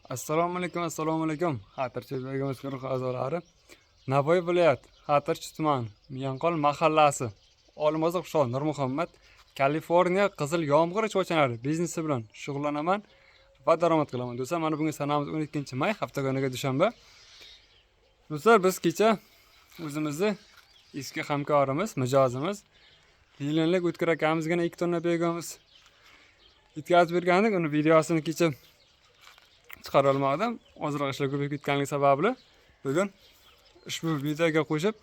Assalomu alaykum, assalomu alaykum. Xatirchi begimiz guruhi a'zolari. Navoiy viloyat, Xatirchi tuman, Miyanqol mahallasi, Olmazor qishlog'i Nurmuhammad Kaliforniya qizil yomg'ir chuvachalar biznesi bilan shug'ullanaman va daromad qilaman. Do'stlar, mana bugun sanamiz 12 may, hafta kuniga dushanba. Do'stlar, biz kecha o'zimizni eski hamkorimiz, mijozimiz Leninlik O'tkir akamizga 2 tonna begimiz yetkazib bergandik. Uni videosini kecha chiqara olmadim. Ozroq ishlar ko'payib ketganligi sababli bugun ushbu videoga qo'shib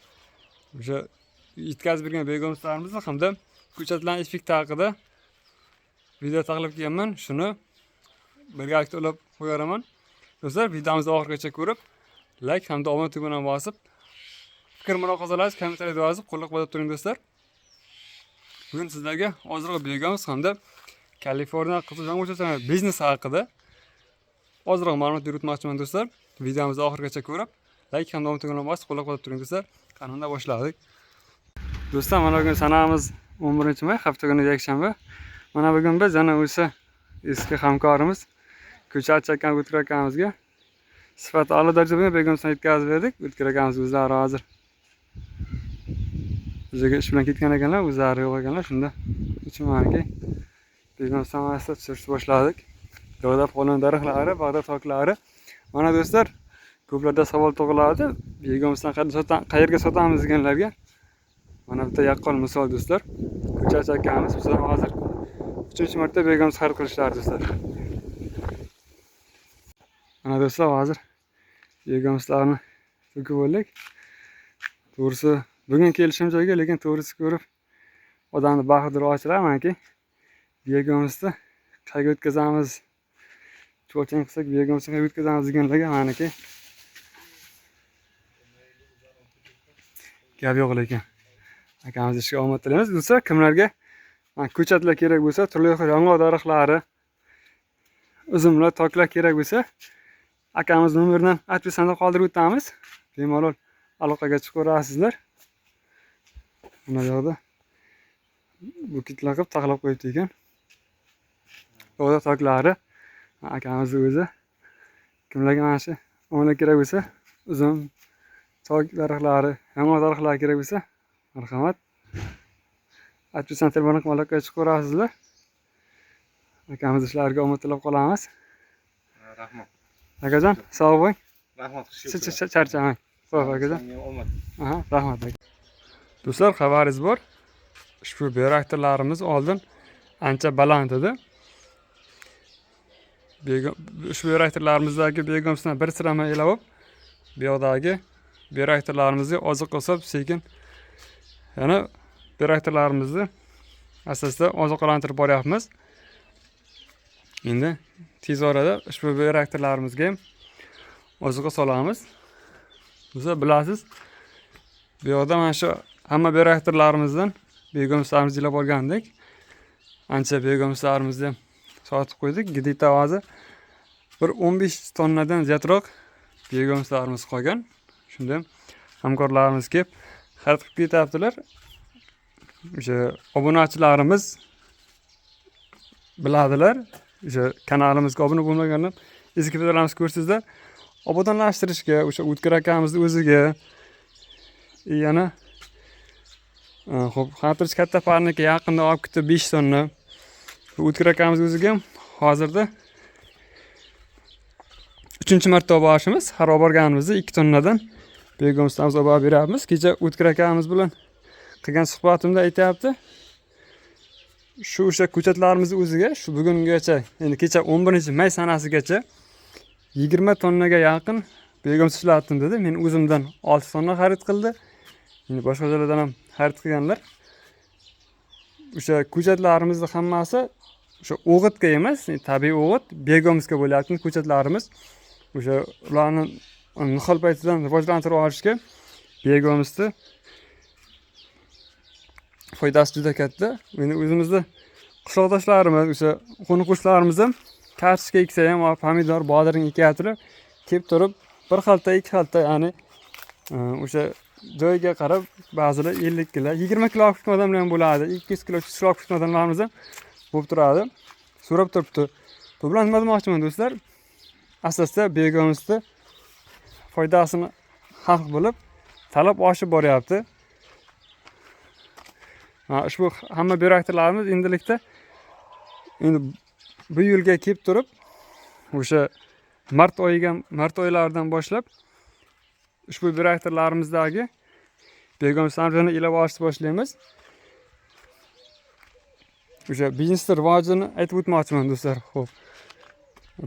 o'sha yetkazib bergan begomslarimizni hamda ko'chatlarning effekti haqida video taxlab kelganman. Shuni birgalikda ulab qo'yaveraman. Do'stlar, videomizni oxirigacha ko'rib, like hamda obuna tugmasini bosib, fikr mulohazalarni kommentariyada yozib qo'llab-quvvatlab turing do'stlar. Bugun sizlarga ozroq begomiz hamda Kaliforniya qizil yomg'ir biznesi haqida ozroq ma'lumot berib o'tmoqchiman do'stlar. Videomizni oxirigacha ko'rib, like hamda obuna tugmasini bosib qo'llab-quvvatlab turing do'stlar. Qani unda boshladik. Do'stlar, mana bugun sanamiz 11 may, hafta kuni yakshanba. Mana bugun biz yana o'sha eski hamkorimiz ko'chat chakkan O'tkir akamizga sifati a'lo darajada begomsdan yetkazib berdik. O'tkir akamiz o'zlari hozir o'ziga ish bilan ketgan ekanlar, o'zlari yo'q ekanlar. Shunda uch begomsdan asta tushirishni boshladik. Dog'da qolgan daraxtlari, Bag'dod toklari. Mana do'stlar, ko'plarda savol tug'iladi. Begomsdan qayerga sotamiz deganlarga mana bitta yaqqol misol do'stlar. Ko'chat akamiz bizlar hozir 3-marta begoms xarid qilishlari do'stlar. Mana do'stlar, hozir begomslarni to'kib bo'ldik. To'g'risi bugun kelishim joyga, lekin to'g'risi ko'rib odamni baxti ochiladi manki. Begomsni qayerga o'tkazamiz? Chuvalchang qilsak begomsni qayerga o'tkazamiz deganlarga maniki gap yo'q lekin. Akamiz ishiga omad tilaymiz. Do'stlar, kimlarga mana ko'chatlar kerak bo'lsa, turli xil yong'oq daraxtlari, uzumlar, toklar kerak bo'lsa, akamiz nomeridan описание da qoldirib o'tamiz. Bemalol aloqaga chiqaverasizlar. Mana bu yoqda buketlar qilib taxlab qo'yibdi ekan. Bog'da toklari akamizni o'zi. Kimlarga mana shu o'nglar kerak bo'lsa, uzum, tok daraxtlari, yong'oq daraxtlari kerak bo'lsa, marhamat. Описание telefon raqami aloqaga chiqaverasizlar. Akamiz ishlariga omad tilab qolamiz. Rahmat. Akajon, sog' bo'ling. Rahmat. Charchamang. Xo'p, akajon. Senga omad. Aha, rahmat aka. Do'stlar, xabaringiz bor. Ushbu bioreaktorlarimiz oldin ancha baland edi. Ushbu bioreaktorlarimizdagi begomsdan bir sirama ilab bu yoqdagi bioreaktorlarimizga oziq solib sekin yana bioreaktorlarimizni asosida oziqlantirib boryapmiz. Endi tez orada ushbu bioreaktorlarimizga ham oziqa solamiz. Do'stlar, bilasiz, bu yoqda mana shu hamma bioreaktorlarimizdan begomslarimizni ilab olgandik. Ancha begomslarimizni ham sotib qo'ydik. Где-то hozir bir 15 tonnadan ziyodroq begomslarimiz qolgan. Shunda ham hamkorlarimiz kelib xarid qilib ketyaptilar. O'sha obunachilarimiz biladilar. O'sha kanalimizga obuna bo'lmaganlar eski videolarimizni ko'rsangizlar, obodonlashtirishga o'sha O'tkir akamizni o'ziga yana xo'p, Xatirchi katta parniki yaqinda olib ketdi 5 tonna. Bu O'tkir akamiz o'ziga ham hozirda 3-marta olib borishimiz. Har olib borganimizda 2 tonnadan begomslarimiz olib borib beryapmiz. Kecha O'tkir akamiz bilan qilgan suhbatimda aytyapti. Shu o'sha ko'chatlarimizni o'ziga shu bugungacha, endi kecha 11 may sanasigacha 20 tonnaga yaqin begoms ishlatdim dedi. Men o'zimdan 6 tonna xarid qildi. Endi boshqa joylardan ham xarid qilganlar. O'sha ko'chatlarimizni hammasi o'sha o'g'itga emas, tabiiy o'g'it begomsga bo'lyapti ko'chatlarimiz. O'sha ularni nihol paytidan rivojlantirib olishga begomsni foydasi juda katta. Endi o'zimizni qishloqdoshlarimiz, o'sha qo'ni qo'shnilarimiz ham kartoshka eksa ham, pomidor, bodring ekyaptilar. Kelib turib bir xalta, ikki xalta, ya'ni o'sha joyiga qarab ba'zilar 50 kilo, 20 kilo olib ketgan odamlar ham bo'ladi, 200 kilo, 300 kilo olib ketgan odamlarimiz ham bo'lib turadi. So'rab turibdi. Bu bilan nima demoqchiman do'stlar? Asta-asta biogumusni foydasini xalq bilib, talab oshib boryapti. Mana ushbu hamma bioreaktorlarimiz endilikda endi bu yilga kelib turib, o'sha mart oyiga, mart oylaridan boshlab ushbu bioreaktorlarimizdagi biogumuslarni ilab olishni boshlaymiz. O'sha biznesni rivojini aytib o'tmoqchiman, do'stlar. Xo'p.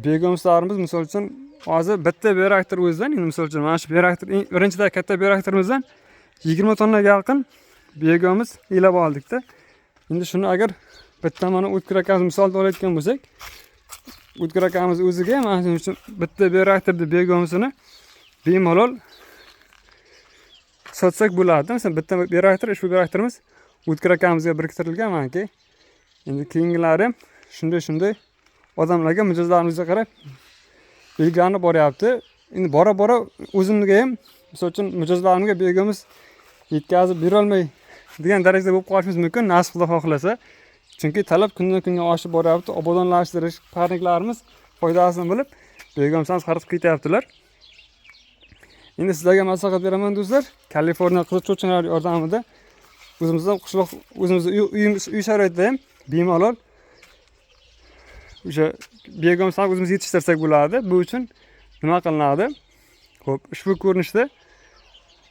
Biogumuslarimiz, misol uchun, hozir bitta bioreaktor o'zidan, endi misol uchun, mana shu bioreaktor, eng birinchida katta bioreaktorimizdan 20 tonnaga yaqin biogumus ilab oldikda. Endi shuni agar bitta mana O'tkir akamiz misolda olayotgan bo'lsak, O'tkir akamiz o'ziga mana shuning uchun bitta bioreaktorni biogumusini bemalol sotsak bo'ladi. Masalan, bitta bioreaktor, ushbu bioreaktorimiz O'tkir akamizga biriktirilgan manaki. Endi keyingilari ham shunday shunday odamlarga, mijozlarimizga qarab belgilanib boryapti. Endi bora bora o'zimga ham, misol uchun, mijozlarimga biogumus yetkazib berolmay degan darajada bo'lib qolishimiz mumkin, nasib, Xudo xohlasa. Chunki talab kundan kunga oshib boryapti. Obodonlashtirish parniklarimiz foydasini bilib, biogumuslarni xarid qilib ketyaptilar. Endi sizlarga maslahat beraman, do'stlar. Kaliforniya qizil cho'chqalar yordamida o'zimizdan qishloq, o'zimizni uyimiz, uy sharoitida ham bemalol o'sha biogumuslarni o'zimiz yetishtirsak bo'ladi. Bu uchun nima qilinadi? Xo'p, ushbu ko'rinishda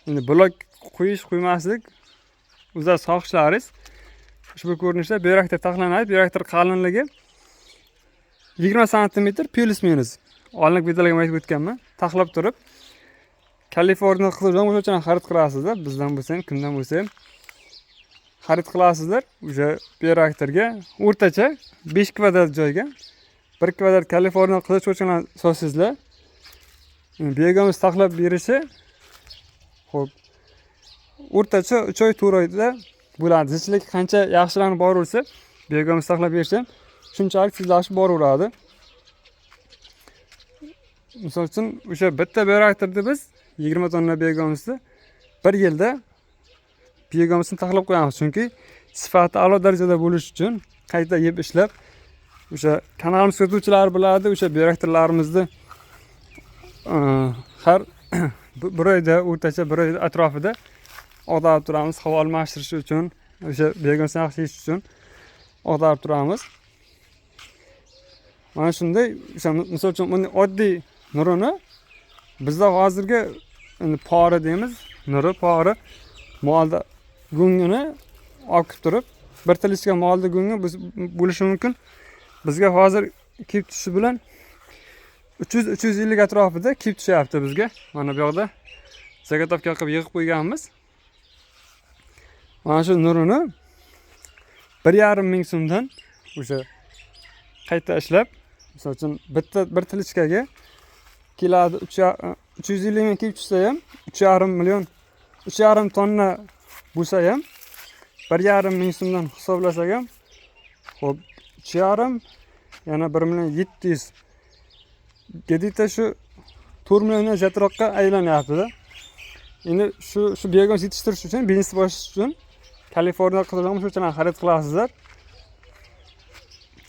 endi blok qo'yish, qo'ymaslik o'zlari xohishlaringiz. Ushbu ko'rinishda bioreaktor taxlanadi. Bioreaktor qalinligi 20 santimetr плюс-минус. Oldingi videolarga aytib o'tganman. Taxlab turib, Kaliforniya qizil yomg'ir xarid qilasizlar. Bizdan bo'lsa ham, kimdan bo'lsa ham xarid qilasizlar. O'sha bioreaktorga o'rtacha 5 kvadrat joyga 1 kvadrat Kaliforniya qizil cho'chqalarni solsangizlar, biogumus taxlab berishi, xo'p, o'rtacha 3 oy, 4 oyda bo'ladi. Zichlik qancha yaxshilanib boraversa, biogumus taxlab berishi ham shunchalik tezlashib boraveradi. Misol uchun, o'sha bitta bioreaktorda biz 20 tonna biogumusni bir yilda biogumusni taxlab qo'yamiz, chunki sifati a'lo darajada bo'lishi uchun qayta yeb ishlab, o'sha kanalimiz kuzatuvchilari biladi, o'sha bioreaktorlarimizni har bir oyda, o'rtacha bir oy atrofida ag'darib turamiz, havo almashtirish uchun, o'sha biogumusni yaxshi yeyish uchun ag'darib turamiz. Mana shunday o'sha, misol uchun, buni oddiy nurini bizda hozirgi endi pori deymiz, nuri, pori, molda go'ngini olib kelib turib, bir тележка molni go'ngi bo'lishi mumkin. Bizga hozir kelib tushishi bilan 300, 350 atrofida kelib tushyapti bizga. Mana bu yoqda заготовка qilib yig'ib qo'yganmiz. Mana shu nurini 1,5 ming so'mdan o'sha qayta ishlab, misol uchun, bitta bir тележка ga keladi 350 ming kelib tushsa ham, 3,5 million, 3,5 tonna bo'lsa ham, 1,5 ming so'mdan hisoblasak ham, ho'p, 3,5, yana 1 million 700, где-то shu 4 milliondan ziyodroqqa aylanyaptida. Endi shu biogumus yetishtirish uchun, biznes boshlash uchun Kaliforniya qizil cho'chqalarni xarid qilasizlar.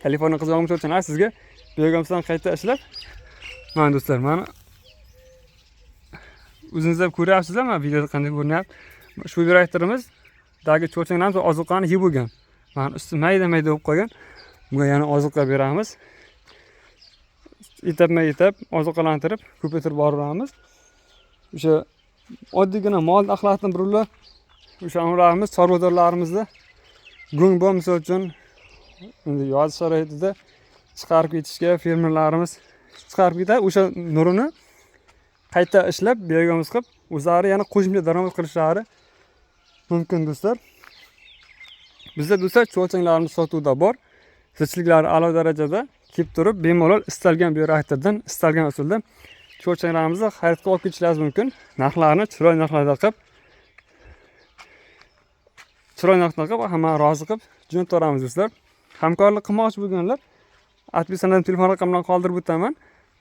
Kaliforniya qizil cho'chqalar sizga biogumusdan qayta ishlab, mana, do'stlar, mana o'zingiz ham ko'ryapsizlar, mana videoda qanday ko'rinyapti. Shu bioreaktorimizdagi cho'chqalarimiz ozuqani yeb bo'lgan. Mana usti mayda mayda bo'lib qolgan. Bunga yana ozuqa beramiz. Etapma etap ozuqalantirib, ko'paytirib boraveramiz. O'sha oddiygina mol axlatini birovlar, o'sha anavilarimiz, chorvadorlarimizda go'ng bor, misol uchun, endi yoz sharoitida chiqarib ketishga fermerlarimiz chiqarib ketadi. O'sha nurini qayta ishlab, biogumus qilib, o'zlari yana qo'shimcha daromad qilishlari mumkin, do'stlar. Bizda, do'stlar, chuvalchanglarimiz sotuvda bor. Zichliklari a'lo darajada. Kelib turib, bemalol istalgan bioreaktordan istalgan usulda chuvalchanglarimizni xarid qilib olib ketishlaringiz mumkin. Narxlarni chiroyli narxlarda qilib, chiroyli narxda qilib, hammani rozi qilib jo'natib yuboramiz, do'stlar. Hamkorlik qilmoqchi bo'lganlar, adminstratsiyadan telefon raqamlarini qoldirib o'taman.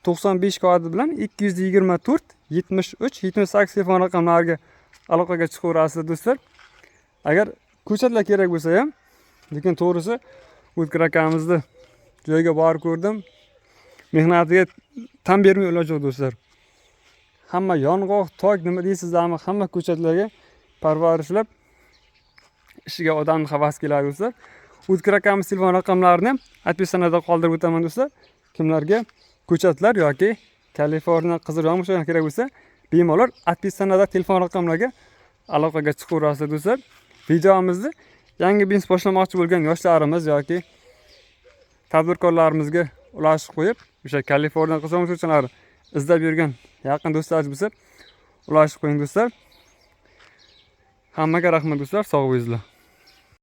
95 kodi bilan 224 73 78 telefon raqamlariga aloqaga chiqaverasizlar, do'stlar. Agar ko'chatlar kerak bo'lsa ham, lekin to'g'risi, O'tkir akamizni joyiga borib ko'rdim. Mehnatiga tan bermay iloj yo'q, do'stlar. Hamma yong'oq, tok, nima deysizlarmi, hamma ko'chatlarga parvarishlab, ishiga odamni havasi keladi, do'stlar. O'tkir akamiz telefon raqamlarini ham описание da qoldirib o'taman, do'stlar. Kimlarga ko'chatlar yoki Kaliforniya qizil yong'oq kerak bo'lsa, bemalol описание da telefon raqamlarga aloqaga chiqaverasizlar, do'stlar. Videomizni yangi biznes boshlamoqchi bo'lgan yoshlarimiz yoki tadbirkorlarimizga ulashib qo'yib, o'sha Kaliforniya qizil yong'oqchalari izlab yurgan yaqin do'stlaringiz bo'lsa, ulashib qo'ying, do'stlar. Hammaga rahmat, do'stlar, sog' bo'linglar.